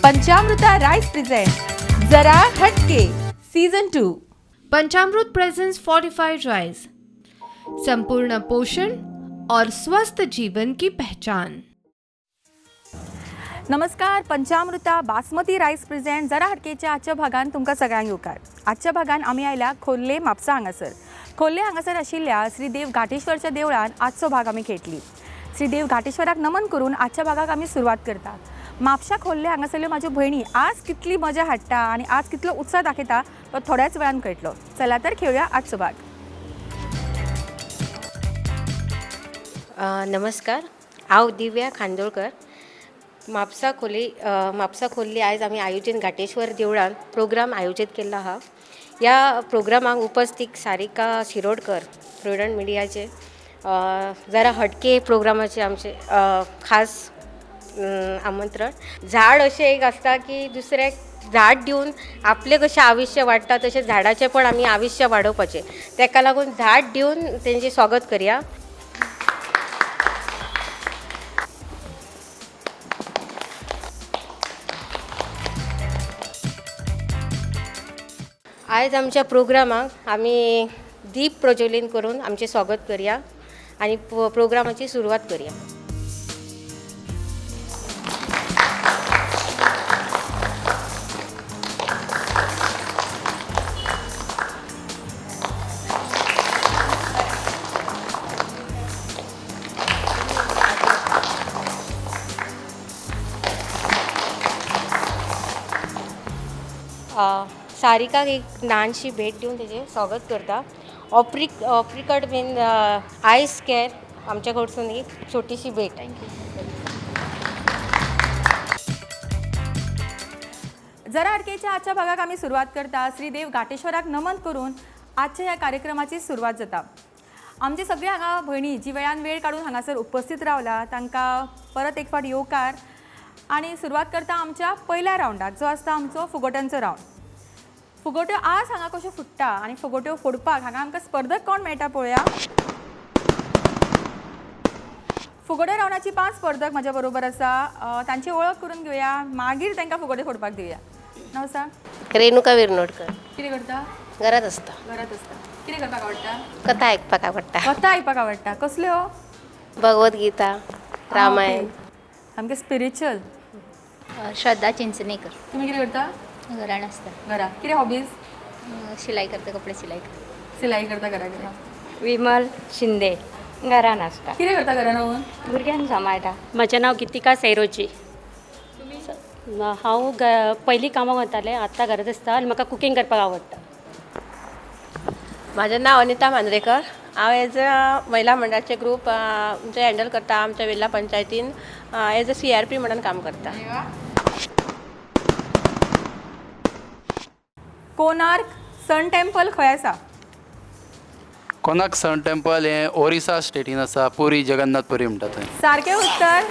Panchamruta rice present Jara Hatke season 2. Panchamrut presents fortified rice, संपूर्ण पोषण और स्वस्थ जीवन की पहचान। नमस्कार, पंचामृता बासमती रायस प्रेझेंट जरा हटकेच्या आजच्या भागान तुमकां सगळ्यांक येवकार। आजच्या भागान आमी आयल्या खोर्ले म्हापसा हांगासर। खोर्ले हांगासर आशिल्ल्या श्री देव घाटेश्वरच्या देवळान आजचो भाग आमी खेळटली। श्री देव घाटेश्वराक नमन करून आजच्या भागाक आमी सुरवात करतात। म्हापशा खोर्ले हांगासरल्यो म्हाज्यो भयणी आज कितली मजा हाडटा आनी आज कितलो उत्साह दाखयता तो थोड्याच वेळान कळटलो। चला तर खेळुया आजचो भाग। नमस्कार, हांव दिव्या खांडोळकर। म्हापसा खोली म्हापसा खोर्ले आयज आमी आयोजीत घाटेश्वर देवळान प्रोग्राम आयोजीत केल्लो आहा। ह्या प्रोग्रामाक उपस्थित सारिका शिरोडकर प्रुडंट मिडियाचे जरा हटके प्रोग्रामाचे आमचे खास आमंत्रण। झाड अशें एक आसता की दुसऱ्याक झाड दिवन आपलें कशें आयुश्य वाडटा तशें झाडाचें पण आमी आयुश्य वाडोवपाचें, तेका लागून झाड दिवन तेंचें स्वागत करया। आयज आमच्या प्रोग्रामाक आमी दीप प्रज्वलीन करून आमचें स्वागत करया आनी प्रोग्रामाची सुरवात करया। सारिकाक एक ल्हानशी भेट दिवन तेजें स्वागत करता। ऑप्रिकट बीन आयस केअर आमच्या कडसून एक छोटीशी भेट। Thank you. जरा हटकेच्या आजच्या भागाक आमी सुरवात करता। श्री देव घाटेश्वराक नमन करून आजच्या ह्या कार्यक्रमाची सुरवात जाता। आमचे सगळे हांगा भयणी जी वेळान वेळ काडून हांगासर उपस्थित रावला तांकां परत एक फावट येवकार। आनी सुरवात करता आमच्या पयल्या रावंडाक, जो आसता आमचो फुगोट्यांचो रावंड। फुगोट्यो आज हांगा कश्यो फुट्टा आनी फुगोट्यो फोडपाक हांगा आमकां स्पर्धक कोण मेळटा पळोवया। फुगोट्यो रावंडाची 5 स्पर्धक म्हज्या बरोबर आसा, तांची वळख करून घेवया, मागीर तांकां फुगोट्यो फोडपाक दिवया। नांव सांग। रेणुका विरनोडकर। कितें करता? घरात आसता। घरात आसता। कितें करपाक आवडटा? कथा आयकपाक आवडटा। कथा आयकपाक आवडटा। कसल्यो? भगवद गीता, रामायण। सामकें स्पिरिच्युअल। श्रद्धा चिंचनेकर। तुमी कितें करता? घरान आसता। घरा। कितें हॉबीज? शिलाई करता, कपडे सिलाई करता। सिलाई करता घरा कडेन। विमल शिंदे। घरान आसता। कितें करता घरान रावन? भुरग्यांक सांबाळटा। म्हजें नांव गीतिका सैरोजी। हांव पयलीं कामाक वतालें, आतां घरांत आसता आनी म्हाका कुकींग करपाक आवडटा। म्हाजें नांव अनिता मांद्रेकर। हांव एज अ महिला मंडळाचे ग्रूप जे हँडल करता आमच्या वेल्ला पंचायतीन, एज अ CRP म्हणून काम करता। कोणार्क सन टेम्पल खंय आसा? कोणार्क सन टेम्पल हें ओरिसा स्टेटीन आसा, पुरी जगन्नाथ पुरी म्हणटा थंय। सारकें उत्तर।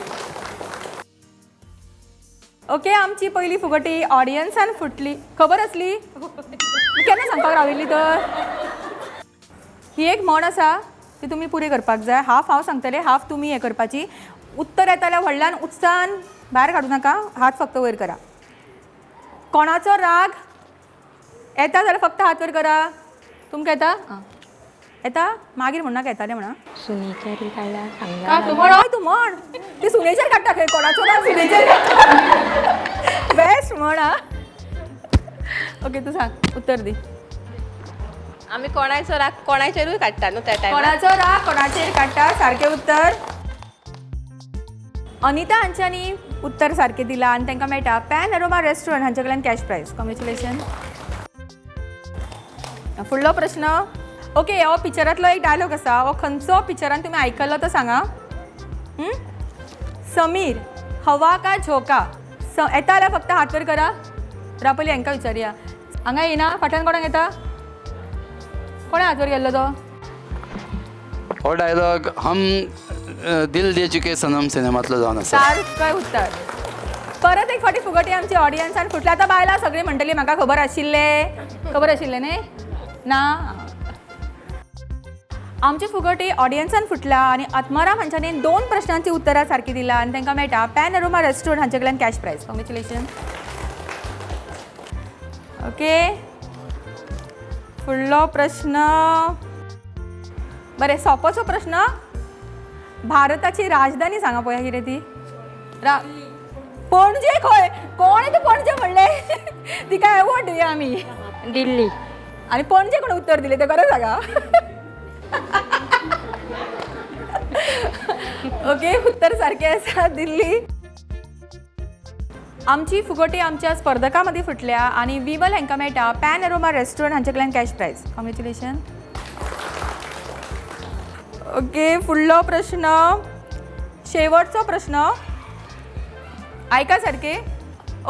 ओके, आमची पयली फुगटी ऑडियन्सान फुटली। खबर आसली? केन्ना सांगपाक राविल्ली तर? ही एक म्हण आसा ती तुमी पुरी करपाक जाय। हाफ हांव सांगतलें, हाफ तुमी हें करपाची। उत्तर येता जाल्यार व्हडल्यान उत्साहान भायर काडूं नाका, हात फक्त वयर करा। कोणाचो राग येता जाल्यार फक्त हात वयर करा। तुमकां येता? येता? मागीर म्हणनाका येतालें म्हणा। सुनेचेर काडल्या सांगला। म्हण, हय तूं म्हण, ती सुनेचेर काडटा खंय। कोणाचो राग सुनेचेर काडटा, बेस्ट म्हण। आं, ओके, तूं सांग, उत्तर दी। आमी कोणाचो राग कोणाचेरूय काडटा न्हू त्या टायमार। कोणाचो राग कोणाचेर काडटा, सारकें उत्तर। अनिता हांच्यांनी उत्तर सारकें दिलां आनी तांकां मेळटा पॅन अरोमा रेस्टॉरंट हांचे कडल्यान कॅश प्रायज। कॉंग्रेच्युलेशन। फुडलो प्रश्न। ओके, हो पिक्चरांतलो एक डायलॉग आसा, हो खंयचो पिक्चरान तुमी आयकल्लो तो सांगा। समीर हवा का झोका। येता जाल्यार फक्त हात वयर करा। पयलीं हांकां विचारया, हांगा येना फाटल्यान कोणाक येता? कोणें हात वयर केल्लो तो? हो डायलॉग हम दिल दे चुके सनम सिनेमांतलो जावन आसा। सारकें उत्तर। परत एक फावटी फुगटी आमची ऑडियन्सान फुटल्या। आतां बायलां सगळीं म्हणटलीं म्हाका खबर आशिल्लें, खबर आशिल्लें न्ही? ना। आमची फुगटी ऑडियन्सान फुटला आनी आत्माराम हांच्यांनी 2 प्रश्नांची उत्तरां सारकी दिला आनी तांकां मेळटा पॅन अरोमा रेस्टॉरंट हांचे कडल्यान कॅश प्रायज। कॉंग्रेच्युलेशन। ओके, फुडलो प्रश्न. बरें, सोंपोसो प्रश्न. भारताची राजधानी सांगा पळोवया कितें ती. रा पणजे खंय? कोणें तें पणजे म्हणलें? तिका एवॉर्ड दिवया आमी. दिल्ली. आनी पणजे कोण उत्तर दिलें तें बरें सांगा. ओके, उत्तर सारकें आसा, दिल्ली. आमची फुगोटी आमच्या स्पर्धकां मदीं फुटल्या आनी विमल हांकां मेळटा पॅन अरोमा रेस्टॉरंट हांचे कडल्यान कॅश प्रायज. कॉंग्रेच्युलेशन. ओके, फुडलो प्रश्न, शेवटचो प्रश्न, आयका सारकें.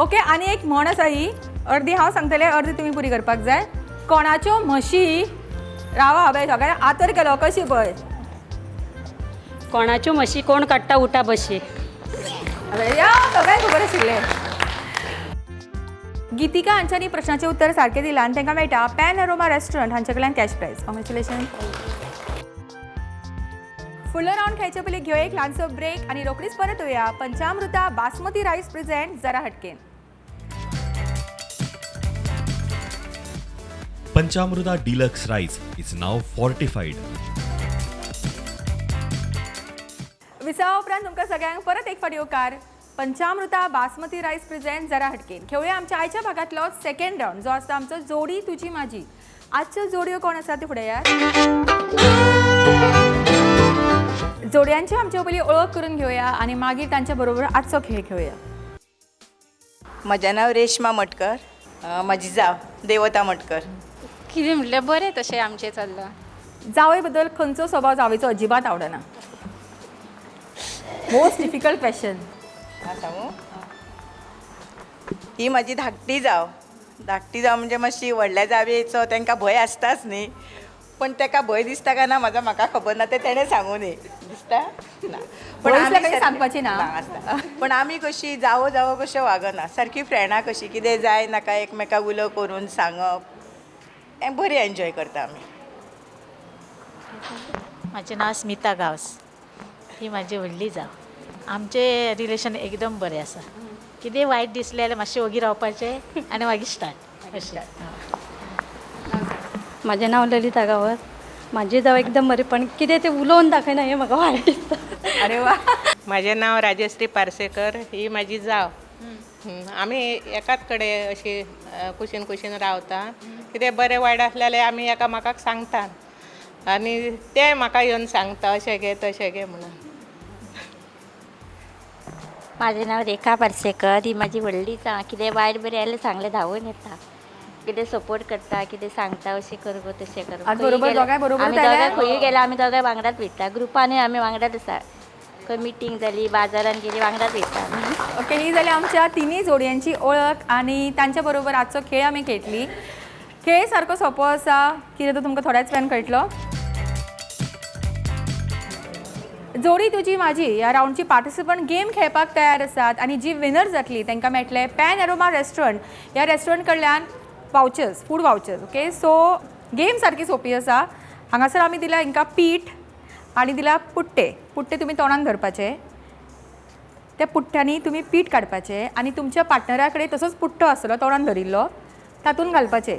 ओके, आनी एक म्हण आसा, ही अर्दी हांव सांगतलें, अर्दी तुमी पुरी करपाक जाय. कोणाच्यो म्हशी रावा, हांवें सगळ्यांक आतर केलो कशी पळय. कोणाच्यो म्हशी कोण काडटा उठा बशी. अरे या, सगळ्यांक खबर आशिल्लें. गीतिका हांच्यांनी प्रश्नाचें उत्तर सारकें दिलां आनी तांकां मेळटा पॅन अरोमा रेस्टॉरंट हांचे कडल्यान कॅश प्रायज. कॉंग्रेच्युलेशन. फुडलो रावंड खेळचे पयलीं घेवया एक ल्हानसो ब्रेक आनी रोखडीच परत येवया. पंचामृता बासमती रायस प्रेझेंट जरा हटके. Panchamruta Deluxe Rice is now fortified. विसवा उपरांत तुमकां सगळ्यांक परत एक फावट येवकार. पंचामृता बासमती रायस प्रेझेंट जरा हटकेन. खेळुया आमच्या आयच्या भागांतलो सेकंड रावंड, जो आसता आमचो जोडी तुजी माझी. आजच्यो जोडयो कोण आसा ते फुडें यार. जोडयांची आमचे पयलीं ओळख करून घेवया आनी मागीर तांच्या बरोबर आजचो खेळ खेळुया. म्हजें नांव रेश्मा मटकर, म्हजी जाव देवता मटकर. कितें म्हटल्यार बरें तशें आमचें चल्लां. जावे बद्दल खंयचो स्वभाव जावेचो अजिबात आवडना? Most difficult question. हां सांगू? ही म्हजी धाकटी जाव. धाकटी जाव म्हणजे मातशी व्हडल्या जावेचो तांकां भंय आसताच न्ही, पण ताका भंय दिसता काय ना म्हाका म्हाका खबर ना, तें तेणें सांगू न्ही. दिसता ना, भंय दिसल्यार कशें सांगपाचें ना. आसता. पण आमी कशी जावो जावो कश्यो वागना, सारकी फ्रेंडां कशी, कितें जाय नाका एकमेकाक उलो करून सांगप, हें बरें एन्जॉय करता आमी. म्हाजें नांव स्मिता गांवस, ही म्हाजी व्हडली जाव. आमचें रिलेशन एकदम बरें आसा. कितें वायट दिसलें जाल्यार मातशें ओगी रावपाचें आनी मागीर स्टार्ट अशें. म्हाजें नांव ललिता गांवस. म्हाजी जाव एकदम बरी, पण कितें तें उलोवन दाखयना हें म्हाका वायट दिसता. अरे वा. म्हाजें नांव राजश्री पार्सेकर, ही म्हाजी जाव. आमी एकाच कडेन अशी कुशीन कुशीन रावता. कितें बरें वायट आसलें जाल्यार आमी एकामेकाक सांगता आनी तें म्हाका येवन सांगता अशें गे तशें गे म्हणून. म्हाजें नांव रेखा पार्सेकर, ही म्हाजी व्हडली जाव. कितें वायट बरें जाल्यार सांगलें धांवून येता, कितें सपोर्ट करता, कितें सांगता अशें कर गो तशें कर. आज बरोबर दोगांय बरोबर आमी दोगांय खंयूय गेल्यार आमी दोगांय वांगडाच वयता. ग्रुपानूय आमी वांगडाच आसा. खंय मिटींग जाली बाजारान गेली वांगडाच वयता. ओके, ही जाली आमच्या तिनूय जोडयांची ओळख आनी तांच्या बरोबर आजचो खेळ आमी खेळटली. खेळ सारको सोंपो आसा, कितें तो तुमकां थोड्याच वेळान कळटलो. जोडी तुजी माझी ह्या रावंडची पार्टिसिपंट गेम खेळपाक तयार आसात आनी जी विनर जातली तांकां मेळटले पॅन अरोमा रेस्टॉरंट ह्या रेस्टॉरंट कडल्यान vouchers, food vouchers. Okay, so game सारकी सोंपी आसा. हांगासर आमी दिला हांकां पीठ आनी दिला पुट्टे. पुट्टे तुमी तोंडान धरपाचे, त्या पुट्ट्यांनी तुमी पीठ काडपाचें आनी तुमच्या पार्टनरा कडेन तसोच पुट्टो आसतलो तोंडान धरिल्लो, तातूंत घालपाचें.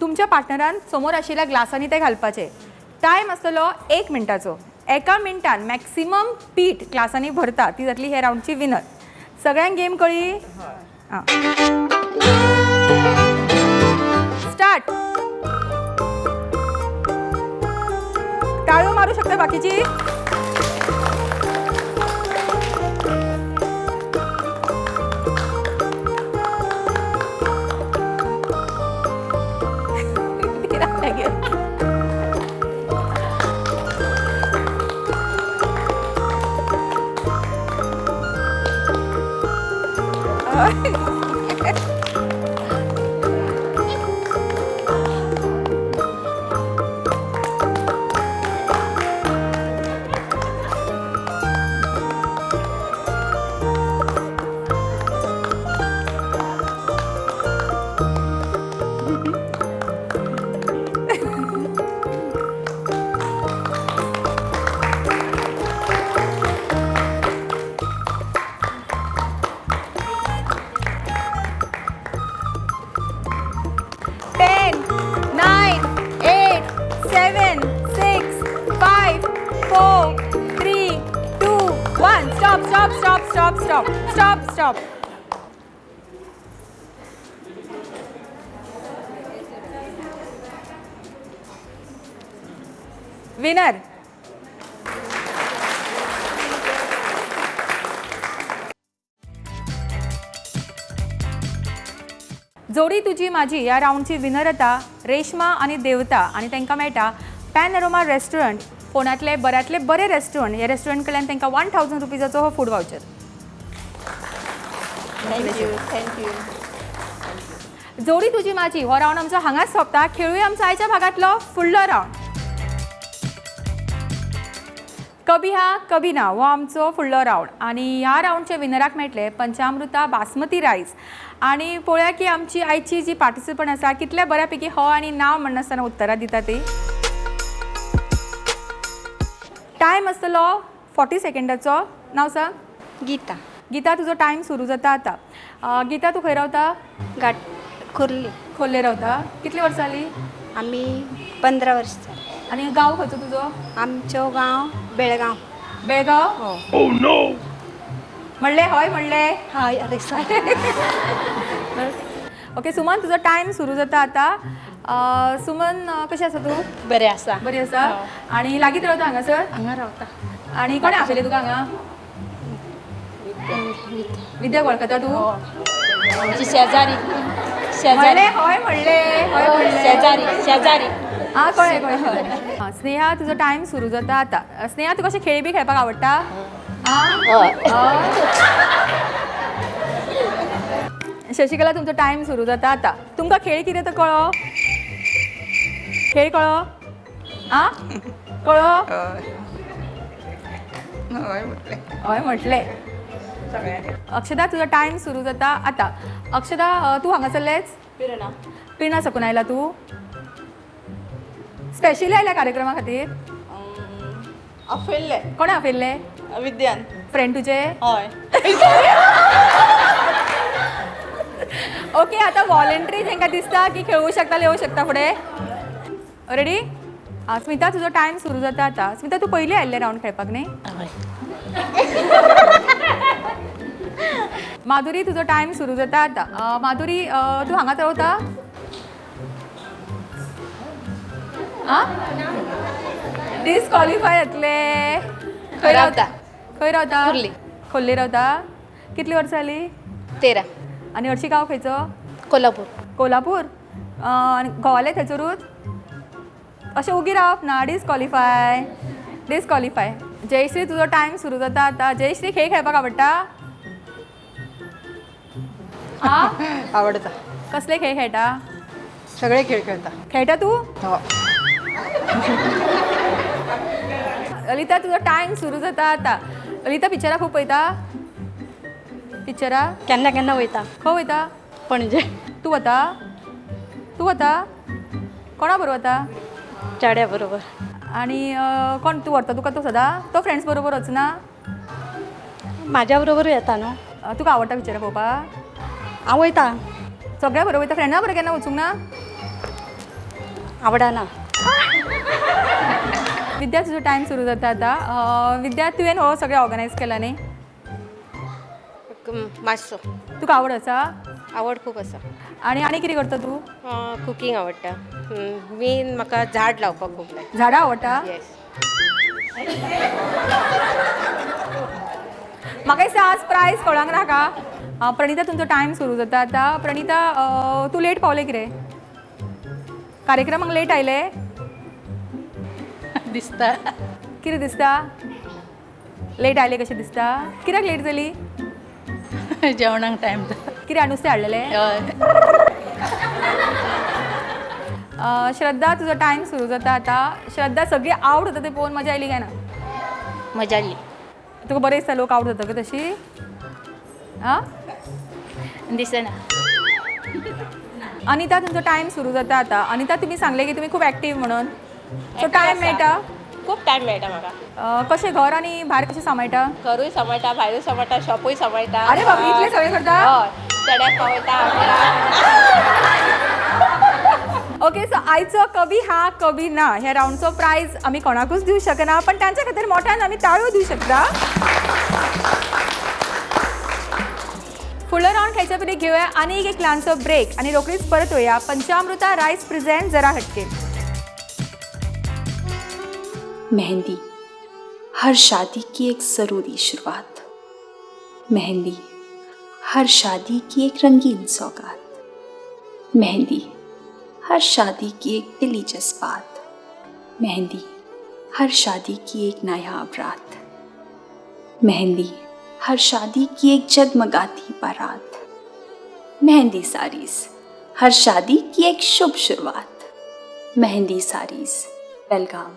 तुमच्या पार्टनरान समोर आशिल्ल्या ग्लासांनी तें घालपाचें. टायम आसतलो 1 मिनटाचो. एका मिनटान मॅक्सिमम पीठ ग्लासांनी भरता ती जातली ह्या रावंडची विनर. सगळ्यांक गेम कळ्ळी? आं, स्टार्ट. टाळयो मारू शकता बाकीची. Stop stop stop stop stop stop. Winner जोडी तुजी माझी ह्या रावंडची विनर आता रेश्मा आनी देवता आनी तांकां मेळटा पॅनरोमा रेस्टॉरंट, फोंडांतले बऱ्यांतले बरे रेस्टॉरंट. ह्या रेस्टॉरंट कडल्यान तांकां 1000 रुपीजाचो हो food voucher. Thank you thank you. जोडी तुजी माझी हो रावंड आमचो हांगाच सोंपता. खेळूया आमचो आयच्या भागांतलो फुडलो रावंड, कभी हा कभी ना हो आमचो फुडलो रावंड. आनी ह्या रावंडच्या विनराक मेळटले पंचामृता बासमती रायस. आनी पळोवया की आमची आयची जी पार्टिसिपंट आसा कितल्या बऱ्या पैकी हो आनी ना म्हणनासतना उत्तरां दिता ती. टायम आसतलो 40 सेकंडाचो. नांव सांग. गीता. गीता, तुजो टायम सुरू जाता आतां. गीता, तूं खंय रावता? घाट खोर्ले. खोर्ले रावता. कितली वर्सां जालीं? आमी 15 वर्सां जालीं. आनी गांव खंयचो तुजो? आमचो गांव बेळगांव. बेळगांव? हो. म्हणलें हय म्हणलें? हय. अरे सॉरी. ओके सुमन, तुजो टायम सुरू जाता आतां. सुमन, कशें आसा तूं? बरें आसा. बरी आसा. आनी लागींच रावता हांगासर? हांगा रावता. आनी कोणें आपयलें तुका हांगा? विद्या वळखता तूं? आमची शेजारी. म्हणलें हय म्हणलें हय म्हणलें. शेजारी शेजारी. आं कळ्ळें कळ्ळें. आं स्नेहा, तुजो टायम सुरू जाता आतां. स्नेहा, तुका अशें खेळ बी खेळपाक आवडटा? आं शशिकला, तुमचो टायम सुरू जाता आतां. तुमकां खेळ कितें तो कळ्ळो? खेळ कळ्ळो? आं कळ्ळो? हय म्हटलें. हय म्हटलें. अक्षदा, तुजो टायम सुरू जाता आतां. अक्षदा, तूं हांगासरलेंच? पिरणा. पिरणा साकून आयला तूं? स्पेशली आयल्या कार्यक्रमा खातीर? आपयल्लें. कोणें आपयल्लें? विद्यान. फ्रेंड तुजे? हय. ओके, आतां वॉलंटरी तांकां दिसता की खेळूं शकता, येवं शकता फुडें. रेडी? आं स्मिता, तुजो टायम सुरू जाता आतां. स्मिता, तूं पयलीं आयिल्लें रावंड खेळपाक न्ही? हय. माधुरी, तुजो टायम सुरू जाता आतां. माधुरी, तूं हांगाच रावता? आं डिस्कॉलिफाय जातले. खंय रावता? खंय रावता? खोर्ले. खोर्ले रावता. कितली वर्सां जालीं? 13. आनी हरशीं गांव खंयचो? कोल्हापूर. कोल्हापूर. आनी घोवालें थंयसरूच? अशें ओगी रावप ना. Disqualify disqualify. Jayashree, तुजो टायम सुरू जाता आतां. जयश्री, खेळ खेळपाक आवडटा? आं आवडटा. कसले खेळ खेळटा? सगळे खेळ खेळटा. खेळटा तूं? हो. ललिता, तुजो टायम सुरू जाता आतां. ललिता, पिक्चरां खूब पळयता? पिक्चरां केन्ना केन्ना वयता. खंय वयता? पणजे. तूं वता? तूं वता? कोणा बरोबर वता? चेड्या बरोबर. आनी कोण तूं व्हरता तुका तो सदां? तो फ्रेंड्स बरोबर वचना? म्हाज्या बरोबरूय येता न्हू. तुका आवडटा पिक्चरां पळोवपाक? हांव वयता. सगळ्या बरोबर वयता? फ्रेंडा बरोबर केन्ना वचूंक ना? आवडना. विद्या, तुजो टायम सुरू जाता आतां. विद्या, तुवें हो सगळें ऑर्गनायज केलां न्ही? मातसो. तुका आवड आसा? आवड खूब आसा. आनी आनी कितें करता तूं? कुकींग आवडटा. मेन म्हाका झाड लावपाक खूब लायक. झाडां आवडटा? येस. म्हाका दिसता आज प्रायज कोणाक नाका. प्रणिता, तुमचो टायम सुरू जाता आतां. प्रणिता, तूं लेट पावलें कितें? कार्यक्रमाक लेट आयलें? दिसता. कितें दिसता? लेट आयलें कशें दिसता? कित्याक लेट जाली? जेवणाक टायम. कितें नुस्तें हाडलेलें? हय. श्रद्धा, तुजो टायम सुरू जाता आतां. श्रद्धा, सगळी आवट जाता ते पळोवन मजा आयली काय ना? मजा आयली. तुका बरें दिसता लोक आवट जाता काय तशी? आं दिसना. अनिता, तुमचो टायम सुरू जाता आतां. अनिता, तुमी सांगलें की तुमी खूब एक्टीव म्हणून, सो टायम मेळटा? खूब टायम मेळटा म्हाका. कशें घर आनी भायर कशें सांबाळटा? घरूय सांबाळटा, भायरूय सांबाळटा, शॉपूय सांबाळटा. अरे बाबा, इतलें सगळें करता? हय, चेड्याक पावयता. ओके, सो आयचो कभी हा कभी ना ह्या रावंडचो प्रायज आमी कोणाकूच दिवं शकना, पण तांच्या खातीर मोठ्यान आमी ताळयो दिवं शकता. खेळच्या पयलीं घेवया आनी एक ल्हानसो ब्रेक आनी रोखडीच परत येवया पंचामृता रायस प्रेझेंट जरा हटके. मेहंदी हर शादी की एक ज़रूरी शुरुआत, मेहंदी हर शादी की एक रंगीन सौगात, मेहंदी हर शादी की एक दिली जज्बात, मेहंदी हर शादी की एक नायाब रात, मेहंदी हर शादी की एक जगमगाती बारात, मेहंदी साड़ीज हर शादी की एक शुभ शुरुआत, Mehndi saris Belgaum.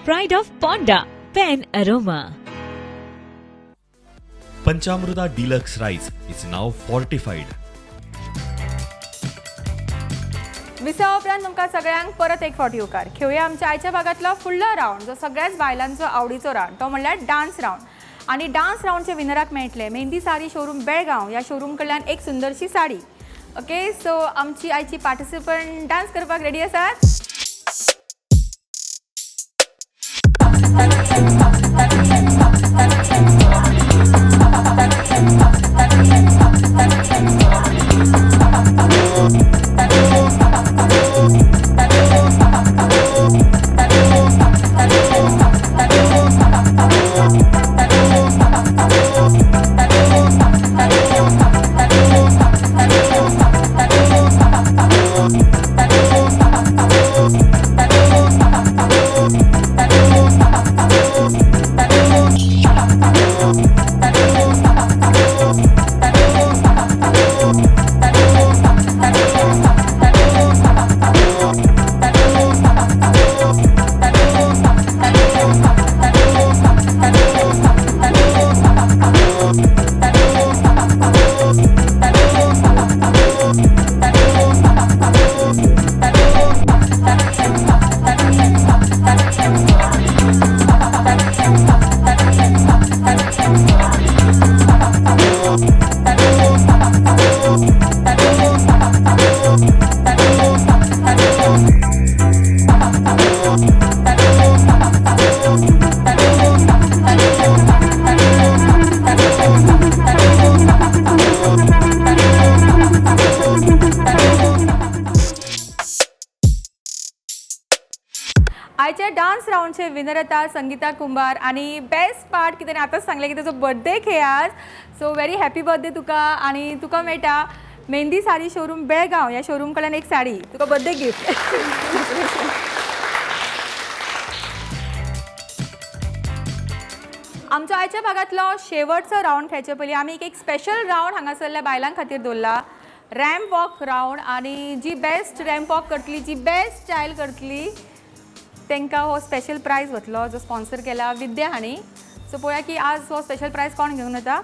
Pride of Ponda, Pen Aroma. Panchamruta Deluxe Rice is now fortified. विसा उपरांत तुमकां सगळ्यांक परत एक फावट येवकार. खेळुया आमच्या आयच्या भागांतलो फुडलो रावंड जो सगळ्याच बायलांचो आवडीचो रावंड, तो म्हणल्यार डान्स रावंड. आनी डान्स रावंडचे विनराक मेळटले मेहंदी साडी शोरूम बेळगांव ह्या शोरूम कडल्यान एक सुंदरशी साडी. ओके, सो आमची आयची पार्टिसिपंट डान्स करपाक रेडी आसात. आयच्या डान्स रावंडचे विनर येता संगीता कुंभार. आनी बेस्ट पार्ट कितें आतांच सांगलें की ताजो बर्थडे खेळ आज, सो व्हेरी हॅपी बर्थडे तुका. आनी तुका मेळटा मेहंदी साडी शोरूम बेळगांव ह्या शोरूम कडल्यान एक साडी, तुका बर्थडे गिफ्ट. आमच्या आयच्या भागांतलो शेवटचो रावंड खेळचे पयलीं आमी एक स्पेशल रावंड हांगासरल्या बायलां खातीर दवरला, रॅम्प वॉक रावंड. आनी जी बेस्ट रॅम्प वॉक करतली, जी बेस्ट स्टायल करतली तांकां हो स्पेशल प्रायज वतलो जो स्पॉन्सर केला विद्या हांणी. सो पळोवया की आज हो स्पेशल प्रायज कोण घेवन येता.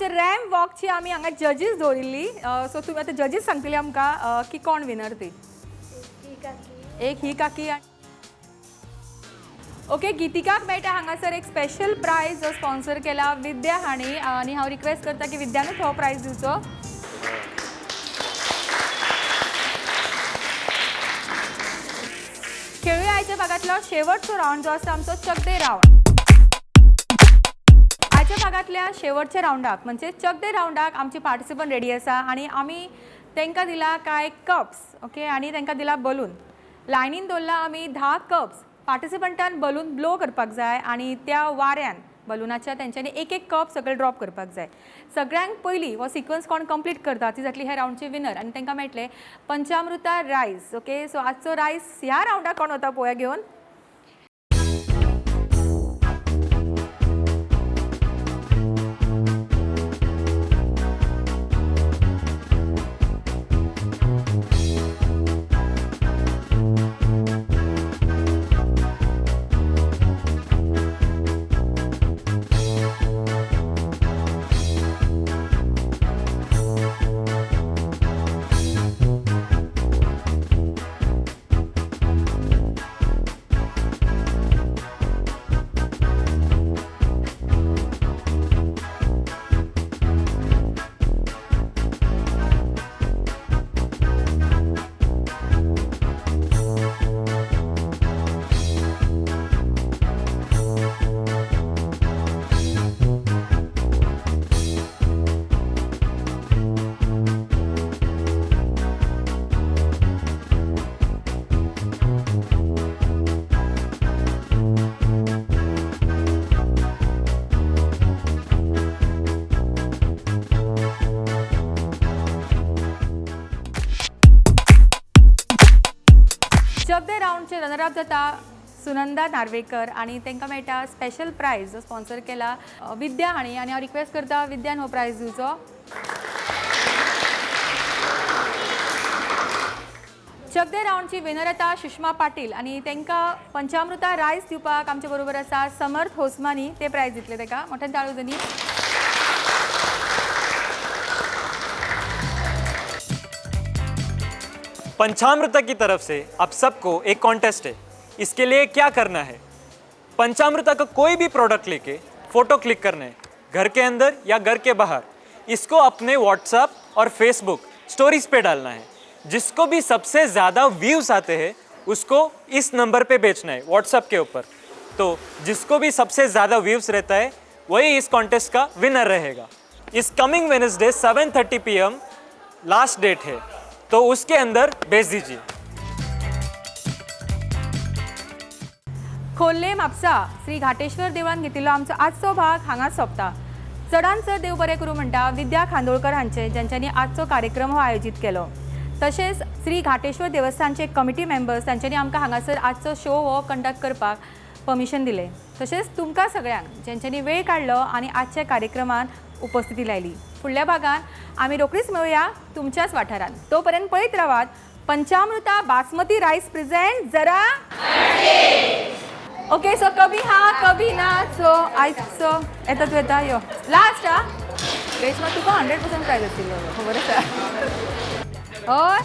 रॅम्प वॉकची आमी हांगा जजीस दवरिल्ली. सो तुमी आतां जजीस सांगतली आमकां की कोण विनर ती. एक ही काकी. ओके, गीतिकाक मेळटा हांगासर एक स्पेशल प्रायज जो स्पॉन्सर केला विद्या हांणी, आनी हांव रिक्वेस्ट करता की विद्यानूच हो प्रायज दिवचो. खेळूया आयच्या भागांतलो शेवटचो रावंड जो आसा आमचो चकदे रावंड. आयच्या भागांतल्या शेवटच्या रावंडाक म्हणजे चकदे रावंडाक आमची पार्टिसिपंट रेडी आसा आनी आमी तांकां दिला कांय कप्स. ओके, आनी तांकां दिला बलून. लायनीन दवरला आमी 10 कप्स. पार्टिसिपंटान बलून ब्लो करपाक जाय आनी त्या वाऱ्यान बलुनाच्या तेंच्यांनी एक एक कप सगळे ड्रॉप करपाक जाय. सगळ्यांक पयलीं हो सिक्वन्स कोण कंप्लीट करता ती जातली ह्या रावंडची विनर आनी तांकां मेळटले पंचामृता रायस. ओके, सो आजचो रायस ह्या रावंडाक कोण वता पळोवया घेवन. चकदे रावंडचे रनर अप जाता सुनंदा नार्वेकर आनी तांकां मेळटा स्पेशल प्रायज जो स्पॉन्सर केला विद्या हांणी, आनी हांव रिक्वेस्ट करता विद्यान हो प्रायज दिवचो. चकदे रावंडची विनर येता सुषमा पाटील आनी तांकां पंचामृता रायस दिवपाक आमचे बरोबर आसा समर्थ होसमानी. ते प्रायज दितले ताका. मोठ्यान ताळयो जाली. पंचामृता की तरफ से आप सबको एक कॉन्टेस्ट है. इसके लिए क्या करना है, पंचामृता का कोई भी प्रोडक्ट लेके फोटो क्लिक करना है, घर के अंदर या घर के बाहर. इसको अपने व्हाट्सएप और फेसबुक स्टोरीज पे डालना है. जिसको भी सबसे ज़्यादा व्यूज़ आते हैं उसको इस नंबर पे बेचना है व्हाट्सएप के ऊपर. तो जिसको भी सबसे ज़्यादा व्यूज़ रहता है वही इस कॉन्टेस्ट का विनर रहेगा. इस coming Wednesday 7:30 PM last date है, तो उसके अंदर भेज दीजिए. खोर्ले म्हापसा श्री घाटेश्वर देवळान घेतिल्लो आमचो आजचो भाग हांगाच सोंपता. चडान चड देव बरें करूं म्हणटा विद्या खांडोळकर हांचे, ज्यांच्यांनी आजचो कार्यक्रम हो आयोजीत केलो. तशेंच श्री घाटेश्वर देवस्थानचे कमिटी मेंबर्स तांच्यांनी आमकां हांगासर आजचो शो हो कंडक्ट करपाक परमिशन दिलें. तशेंच तुमकां सगळ्यांक ज्यांच्यांनी वेळ काडलो आनी आजच्या कार्यक्रमांत उपस्थिती लायली. फुडल्या भागान आमी रोखडीच मेळुया तुमच्याच वाठारांत. तोपर्यंत पळयत रावात पंचामृता बासमती रायस प्रेझेंट जरा. ओके, सो कभी हा कभी ना. सो आयचो येता तूं येता यो लास्ट हा रेशमा, तुका 100% प्रायज आशिल्लो खबर आसा. हय,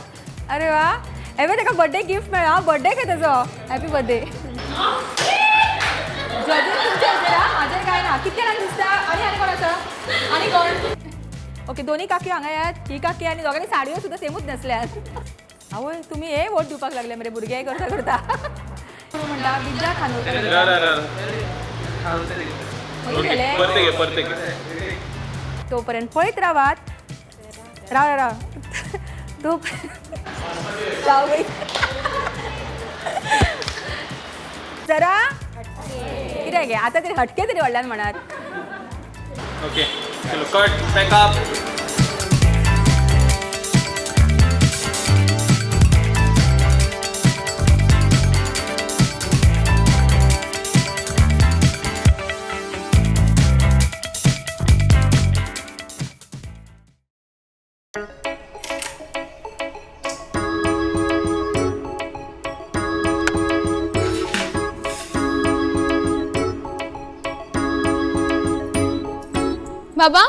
अरे वा, एवे ताका बर्थडे गिफ्ट मेळ्ळा. बर्थडे खंय तेजो? Happy birthday. जजीस तुमचे हाजेर हा, म्हाजेर कांय ना. कितले जाणांक दिसता? आनी आनी कोण आसा? आनी कोण? ओके, दोनी काकी हांगा येयात. ही काकी आनी दोगांनी साडयो सुद्दां सेमूच न्हेसल्यात. आवय, तुमी हे वोट दिवपाक लागले मरे भुरगे करता करता. म्हणटा विद्या खांडोळकर. तोपर्यंत पळयत रावात. राव राव राव जरा कितें गे आतां तरी हटके तरी व्हडल्यान म्हणात. ओके, चलो कट पॅक अप. बाबा,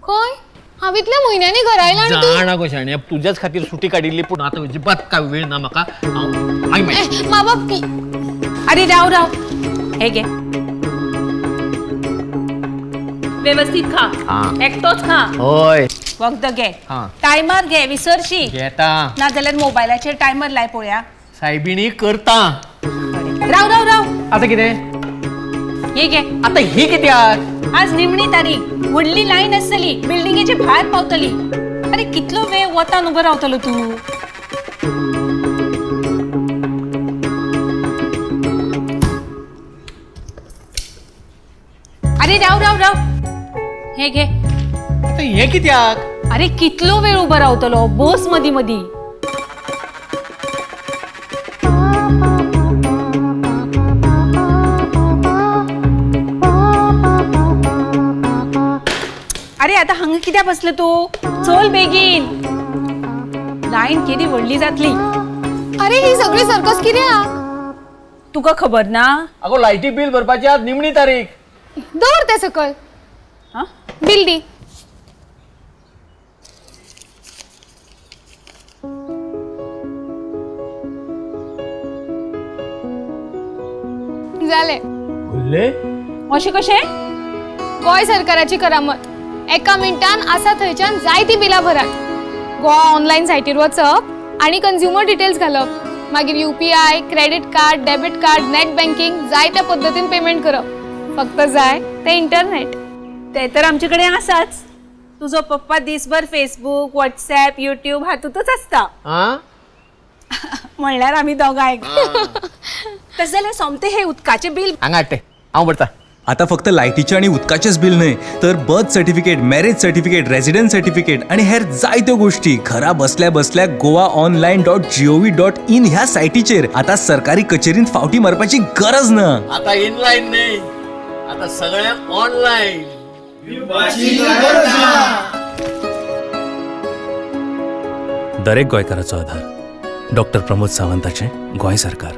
खंय हांव इतल्या म्हयन्यांनी घरा आयला आनी तूं जाणा गो शाण्या, तुज्याच खातीर सुटी काडिल्ली, पूण आतां अजिबात काय वेळ ना म्हाका. हांव मागीर मा बाप की. अरे राव राव, हे घे, व्यवस्थित खा, एकटोच खा. हय, वखद घे, टायमार घे, विसरशी घेता ना जाल्यार मोबायलाचेर टायमर लाय पळोवया. सायबिणी करता. राव राव राव, आता कितें? हे घे. आता ही कित्याक? आज निमणी तारीख, व्हडली लायन आसतली, बिल्डिंगेचे भायर पावतली. अरे कितलो वेळ वतान उबो रावतलो तूं? अरे राव राव राव, हे घे. आता हे कित्याक? अरे कितलो वेळ उबो रावतलो, बस मदी मदी. अरे आता हांगा कित्याक बसलो तूं? चल बेगीन, लायन केदी व्हडली जातली. अरे ही सगळी सर्कस कित्याक? तुका खबर ना? अगो लायटी बिल भरपाची आज निमणी तारीख. दवर ते सकल, बिल दी. जालें. उरले अशें कशें? गोंय सरकाराची करामत, एका मिनटान आसा थंयच्यान जायती बिलां भरात. गोवा ऑनलायन सायटीर वचप आनी कंझ्युमर डिटेल्स घालप, मागीर UPI, credit card, debit card, net banking, जाय त्या पद्दतीन पेमेंट करप. फक्त जाय तें इंटरनेट. ते तर आमचे कडेन आसाच. तुजो पप्पा दिसभर फेसबूक, व्हॉट्सॅप, युट्यूब हातूंतच आसता. म्हणल्यार आमी दोगांय. तशें जाल्यार सोमतें हें उदकाचें बिल हांगा हाडटे, हांव भरता. आता फक्त लायटीचें आनी उदकाचेंच बिल न्हय, तर birth certificate, marriage certificate, residence certificate आनी हेर जायत्यो गोश्टी घरा बसल्या बसल्या Goa online dot G O V dot in ह्या सायटीचेर आता सरकारी कचेरींत फावटी मारपाची गरज ना. आता इनलायन न्हय, आता सगळें ऑनलायन. दरेक गोंयकाराचो आधार. डॉक्टर प्रमोद सावंताचें गोंय सरकार.